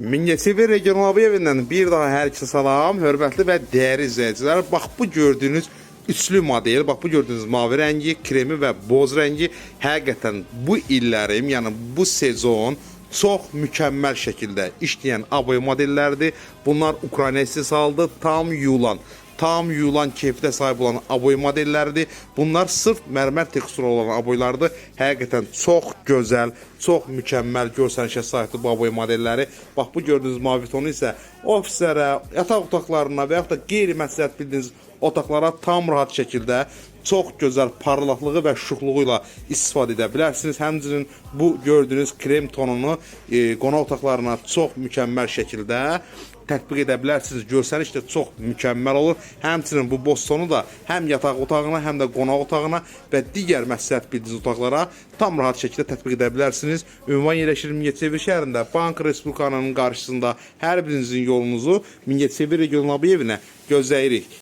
Mingəçevir Regional Evindən bir daha hər kəsə salam, hörmətli və dəyərli izləyicilər. Bax bu gördüyünüz üçlü model, bax bu gördüyünüz mavi rəngi, kremi və boz rəngi həqiqətən bu illərim, yəni bu sezon çox mükəmməl şəkildə işləyən aboy modellərdir. Bunlar Ukrayna istehsalıdır, tam yuyulan keyfiyyətə sahib olan aboy modelləridir. Bunlar sırf mərmər teksturu olan aboylardır. Həqiqətən çox gözəl, çox mükəmməl görsənişə sahibdir bu aboy modelləri. Bax bu gördüyünüz mavi tonu isə ofislərə, yataq otaqlarına və yaxud da qeyri-məsləhət bildiyiniz otaqlara tam rahat şəkildə çox gözəl parlaqlığı və şuxluğu ilə istifadə edə bilərsiniz. Həmçinin bu gördüyünüz krem tonunu qonaq otaqlarına çox mükəmməl şəkildə tətbiq edə bilərsiniz. Görsəniş də çox mükəmməl olur. Həmçinin bu bostonu da həm yataq otağına, həm də qonaq otağına və digər məsləhət bildiyiniz otaqlara tam rahat şəkildə tətbiq edə bilərsiniz. Ünvan yerləşir Mingəçevir şəhərində, Bank Respublikanın qarşısında. Hər birinizin yolunuzu Mingəçevir Regional evinə gözləyirik.